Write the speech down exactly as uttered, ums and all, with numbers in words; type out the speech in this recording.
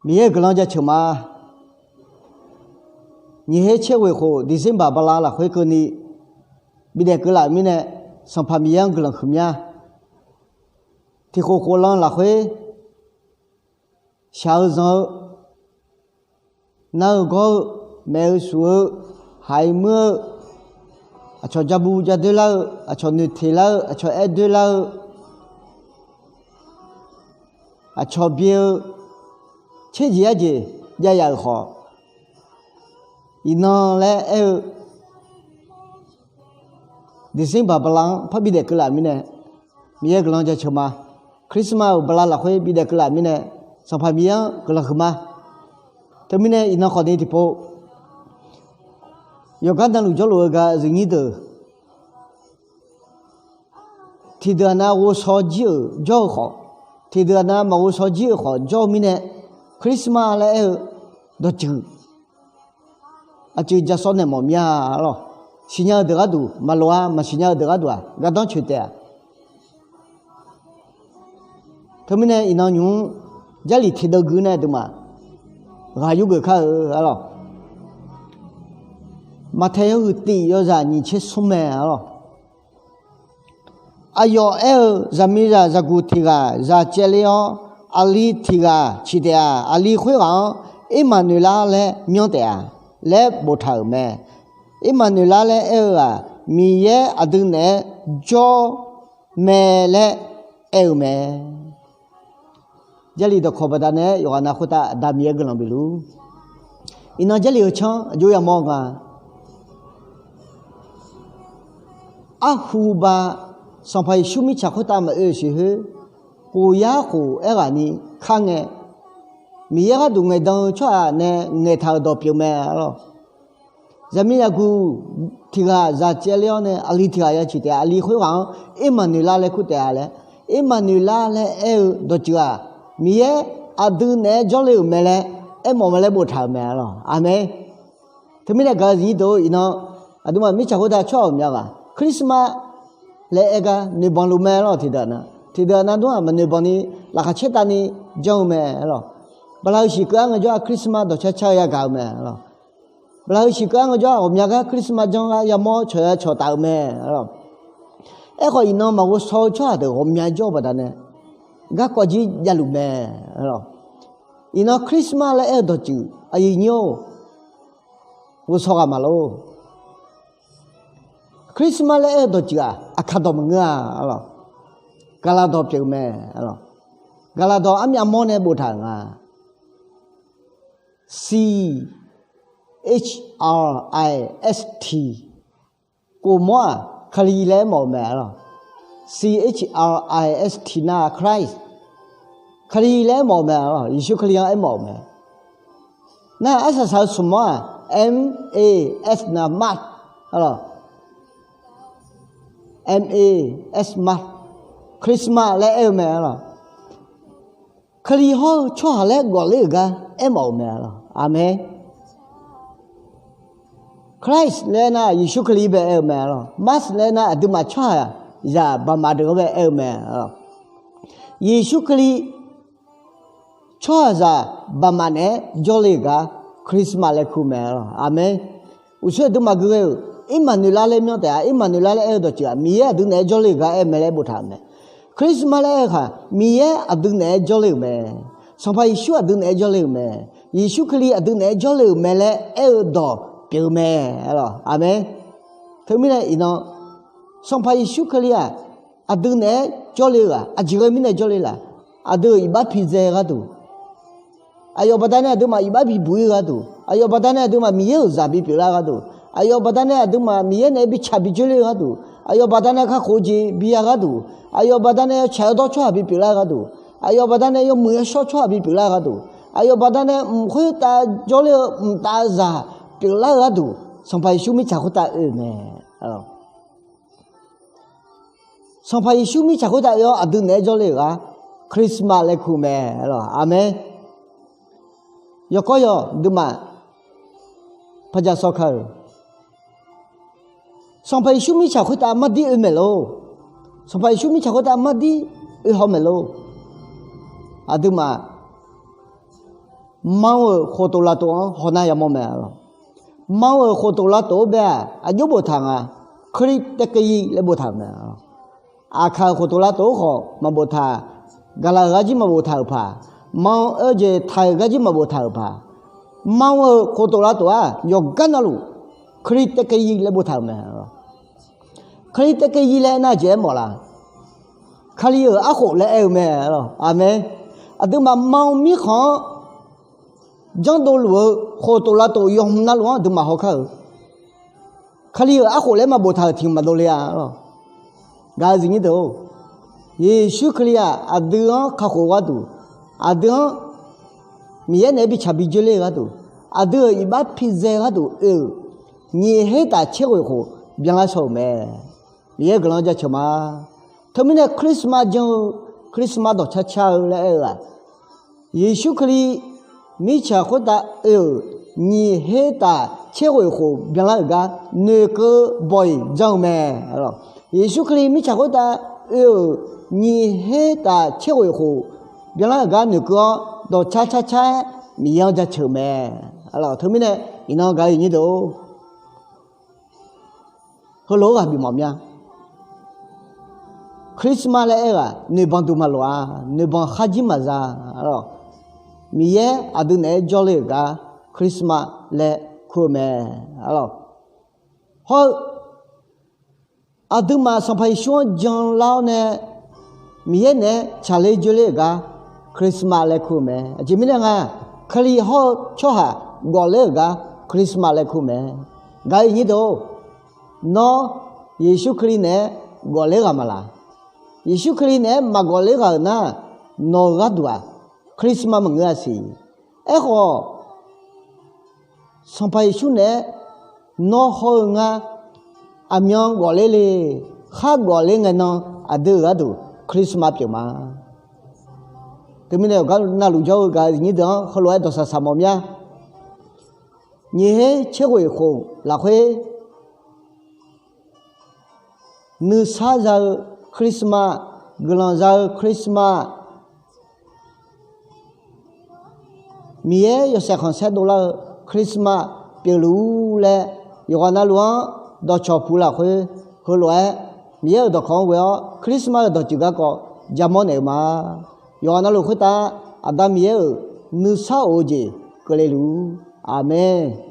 Miqyaer-euq guiqlanq jaceuq ma. Nyiq her tser ghoeq khof December bala lafkhoer keuvni bidaef keuvlaf-euq mirnae, Sanqpaq Miqyaer-anr guiqlanq huiq mya. Tiqkhof khof lan lafkhoer, shaq-eu zanq-eu, nar-eu gawr-eu, maef-eu shuf-eu, haiq muir-eu, aqcawq ja bu ja doer lar-eu, aqcawq noeqteq lar-eu, aqcawq aer doer lar-eu, aqcawq byae-eu, tserjeq arjeq jav yaf-euq khawf, iqnan laer aer-eu, December bala-anr par bidaef keuvlaf-euq mirnae, Miqyaer guiqlanq jaceuq ma. Christmas-euq bala lafkhoer bidaef keuvlaf-euq mirnae, Sanqpaq Miqyaer-anr guiqlanq huiq ma. Teumirnae iqnan khawfni tiqpov, yawqgar navluf jawrluf-eu gaq-eu aqyuif nyir deuq, tiqdeuq-aq nav ghovshaw jir-euq jawr-eu khawf, tiqdeuq-aq nav maqghovshaw jir-euq khawf jawr-eu mirnae, Christmas laer aer-eu dawqtsuif aqcuiv ja sawr naeq mawf mir-a lawq. Siqnya-eu deuq gharduq maqloq-a, maqsiqnya-eu deuq gharduq-aq gardanr coeq taef-a. Teumirnae iqnan nymq-mr Jarlif tiqdeuv gui nae aqduimaf ghaq yurgeuf kar-eu-a lawq. Maqtaeq yawhuiq tiq yawzaq nyiq tser smr mae-a lawq. Aqyawf aer-eu, zaqmiqzaq zaqguq tiq ghaq zaq caevler-awr, aqli tiq ghaq ciq taef-a. Aqli khoerghaq-anr Ermaqnoeqlar laer myanr taef-a laer boftaq-euq mae. Ermaqnoeqlar laer aer-eu-aq, Miqyaer aqdui naeq-aer jawr mae laer aer-eu mae. Jarlif dawqkawq baqdanae yawqghaq nav khoertav Aqda Miqyaer guiqlanq bif luf. Iqnan Jarlif heu canr aqjox yamawr nga. Arhu ba Sanqpaq Yeqsur mirtsaq khoertav maqoe-euq siq khoer, khof yar khof aerghaqni kar ngae, Miqyaer gharduq ngaeqdan-eu tsawrhaq nae ngaeqtaq-euq dawq pyeuf mae-a lawq. Zaqmiqzaq zaqguq tiq ghaq zaq caevler-awr nae aqli tiq ghaq ya ciq taef-a. Aqli khoerghaq-anr Ermaqnoeqlar laer kur taef-a laer, Ermaqnoeqlar laer aer-eu dawqtsuif-aq, Miqyaer aqdui naeq-aer jawrle-euq mae laer aermawf mae laer boftaq-euq mae-a lawq. Aqmeq. Teumirnae gaq-eu zaqnyir deuq-or, iqnan aqduimaf mirtsaq khoertav tsawrhaq ghawqmya ghaq Christmas laer aer gar noeqbanq luf mae-a lawq. Tiqdeuq nav, tiqdeuq nav dur-aq maqnoeqbanq ni laqkhaq caertavni janr-eu mae-a lawq. Bala heu shiq keuv-ar ngaejawr-aq Christmas dawqcar car-eu yagaq-eu mae-a lawq. Bala heu shiq keuv-ar ngaejawr-aq ghawqmya gar Christmas janr gar yamawr cawq ya cawq taf-eu mae-a lawq. Aerkhawf iqnan maqghov shaw-eu tsawrhaq deuq ghawqmya jawr-eu baqdanae garkawv jir javluf mae-a lawq. Iqnan Christmas laer aer-eu dawqtsuif aqyuif nyir-or, ghovshaw ghaq maqlor. Christmas laer aer-eu dawqtsuif-aq aqkaq dawq maqngeur-a lawq. Gaqlaq dawq pyeuf-eu mae-a lawq. Gaqlaq dawq armyav mawr nae boftaq-euq nga. C H R I S T. Kofmawr-aq Kali laer aermawf-eu mae-a lawq. C H R I S T nar Christ, Kali laer aermawf-eu mae-a lawq. Yeqsur Kali-anr aermawf-eu mae. Nar arsaq saq-eu smq mawr-aq M A S nar March-a lawq. M A S March, Christmas laer aer-eu mae-a lawq. Kali hawr-eu tsawrhaq laer gawfler-euq gar aermawf-eu mae-a lawq. Aqmeq. Christ laer nar Yeqsur Kali bae aer-eu mae-a lawq. March laer nar aqduimaf tsawrhaqzaq baqmaf deuq-anr bae aer-eu mae-a lawq. Yeqsur Kali tsawrhaqzaq baqmaf naeq-aer jawrle-euq gar Christmas laer kur mae-a lawq. Aqmeq. Uqshoe aqduimaf gui ghae-euq Ermaqnoeqlar laer myanr taef-a. Ermaqnoeqlar laer aer-eu dawqtsuif-aq Miqyaer aqdui naeq-aer jawrle-euq gar aer mae laer boftaq-euq mae. Christmas laer aer-eu khaq Miqyaer aqdui naeq-aer jawrle-euq mae. Sanqpaq Yeqsur aqdui naeq-aer jawrle-euq mae. Yeqsur Kali aqdui naeq-aer jawrle-euq mae laer aer-eu dawq pyeuf-eu mae-a lawq. Aqmeq. Teumirnae iqnan Sanqpaq Yeqsur Kali-aq aqdui naeq-aer jawrle-eu ghaq aqjeq ghae mirnae jawrle laf? Aqdui-euq iqbax pidzae gharduq, aqyawf baqdanae aqduimaf iqbax bibuq-ir gharduq, aqyawf baqdanae aqduimaf Miqyaer-euq zaq bipyeuf lar gharduq, aqyawf baqdanae aqduimaf Miqyaer naeq-aer bitsaq bijoer ler-eu gharduq, aqyawf baqdanae kakhof-eu jeq biya gharduq, aqyawf baqdanae yawtsaq yawdawr tsawrhaq bipyeuf lar gharduq, aqyawf baqdanae yawmuiq yawshawr tsawrhaq bipyeuf lar gharduq, aqyawf baqdanae mq khoertav jawrler-eu mqtav zaq pyeuflar-eu gharduq, Sanqpaq Yeqsur mirtsaq khoertav oe-euq mae. Sanqpaq Yeqsur mirtsaq khoertav oe-awr aqdui naeq-aer jawrle-euq gar Christmas laer kur mae-a lawq. Aqmeq. Yawqkawr yawq duimaf paqjaq sawkaq-euq Sanqpaq Yeqsur mirtsaq khoertav mardir oe maeq lor. Sanqpaq Yeqsur mirtsaq khoertav mardir oe haw maeq lor. Aqduimaf Man-euq khoftof lavtof-anr hawnar yamawr mae. Man-euq khoftof lavtof-anr bae-aq, aqjox boftaq nga. Kali taevkev yi laer boftaq-euq mae. Aqkaq-euq khoftof lavtof-anr khawf maqboftaq, gaqlaq-euq gar jir maqboftaq-euq paq, man-eu jeq taq-euq gar jir maqboftaq-euq paq, man-euq khoftof lavtof-aq yawqgar navluf, Kali taevkev yi laer boftaq-euq mae. Kali taevkev yi laer aernar jeq aermawf la? Kali-euq arkhof laer aer-eu mae. Aqmeq. Aqduimaf man-eu mirkhanq-anr janrdov luf-eu khoftof lavtof yawqhmq navluf-anr aqduimaf hawkar-euq Kali-euq arkhof laer maqboftaq-euq tiq maqdov le-a lawq. Gaq-eu zifnyir deuq-or, Yeqsur Kali-aq aqdui-anr kakhof gharduq, aqdui-anr Miqyaer naeq-aer bitsaq bi dzoerler-eu gharduq, aqdui-euq iqbax pizae gharduq oe-euq nyiq her taf tser ghoeq khof byanlar shaw-euq mae. Miqyaer guiqlanq jaceuq ma. Teumirnae Christmas jan-eu, Christmas dawqcar car-eu laer aer-eu-aq, Yeqsur Kali mirtsaq khoertav oe-euq nyiq her taf tser ghoeq khof byanlar-euq gar noeqkeuv baw-iq janr-eu mae. Yeqsur Kali mirtsaq khoertav oe-euq nyiq her taf tser ghoeq khof byanlar-euq gar noeqkeuv-awr, dawqcar car car-aer Miqyaer-anr jaceuq mae. Teumirnae iqnan gaq-eu iqnyir deuq-or, heulof-aer ghaq bif mawf mya. Christmas laer aer-eu-aq noeqbanq duq maqlof-a, noeqbanq kharjir maqza. Miqyaer aqdui naeq-aer jawrle-euq gar Christmas laer kur-eu mae. Hawr-eu aqduimaf Sanqpaq Yeqsur-anr janlar-awr nae Miqyaer naeq-aer tsaqler dzoerler-euq gar Christmas laer kur-eu mae. Aqjeq mirnae nga, Kali hawr-eu tsawrhaq gawfler-euq gar Christmas laer kur-eu mae. Gaq-eu iqnyir deuq-or, nawr Yeqsur Kali naeq-aer gawfler ghaq maqlaq? Yeqsur Kali naeq-aer maqgawfler ghaq-euq nar, nawq-eu gharduq-aq Christmas maqngeur-a siq. Aerkhawf, Sanqpaq Yeqsur naeq-aer nawr hawr-eu ngar aqmyan gawfler le, khar gawfler ngae nan aqdui-euq gharduq Christmas pyeuf ma. Teumirnae awqgar navluf jawr-eu gaq-eu iqnyir deuq-anr heulof-aer dawqsaq saq mawf mya. Nyiq her tser ghoeq khof lafkhoer nuisar za-eu Christmas, guiqlanq za-eu Christmas, Miqyaer yawshaef khanqsaer dovlar-eu Christmas pyeufluf-ur laer, yawqghaq navluf-anr dawqcawq puq lafkhoer, heulof-aer Miqyaer-euq dawqkawq-anr ghoe-awr Christmas-euq dawqtsuif garkawv jamawr naeq-eu ma. Yawqghaq navluf khoertav Aqda Miqyaer-euq nuisar of-eu jeq keuvle luf-ur. Aqmeq.